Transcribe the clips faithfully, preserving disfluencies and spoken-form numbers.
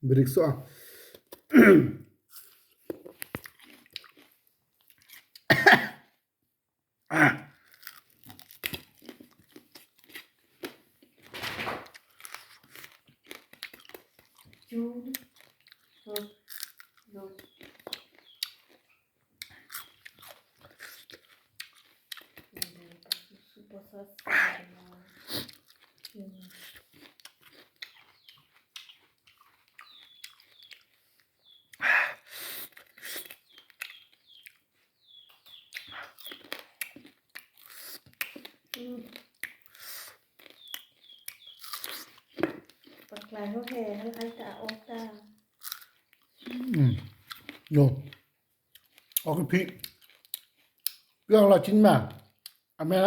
Birikso. Hmm. Paklai ho he, hal hai ta ok ta. Hmm. Yo. Ok phi. Yo la chin ma. Amen.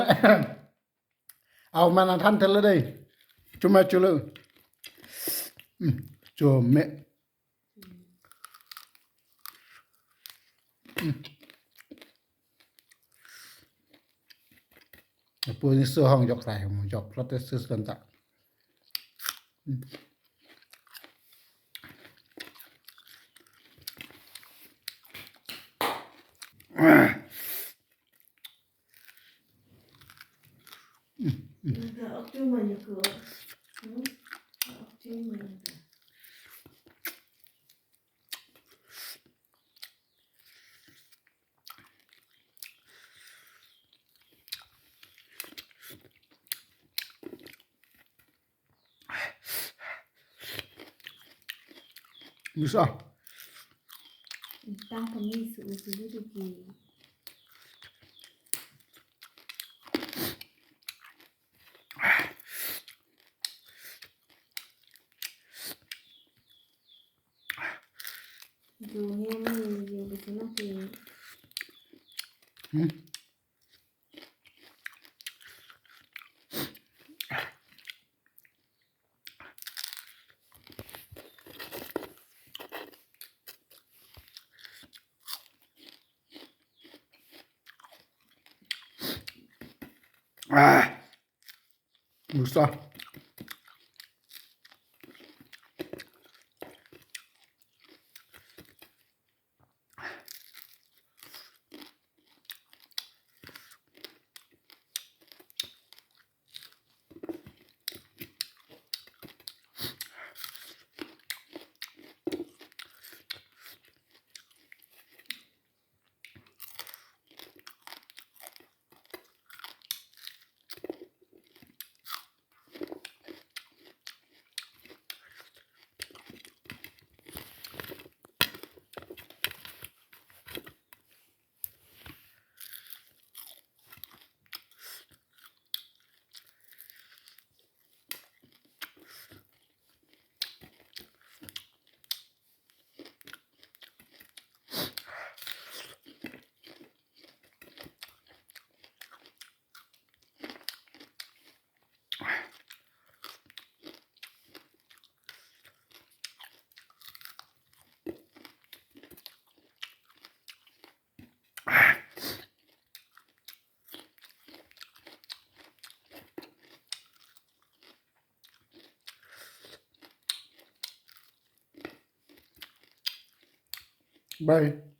Au mana than tel dei. Chuma chulo. Hmm. Chume. Pu ni so hong jok sai hong jok plot tes tes kan ta. Nang ta ok tu manyuku. Hmm? Ok tu manyuku. Bisa. Tang kami su usu dulu ki. Jo hem ni jo bisinati. Hmm. Ah. Bisa. Bye.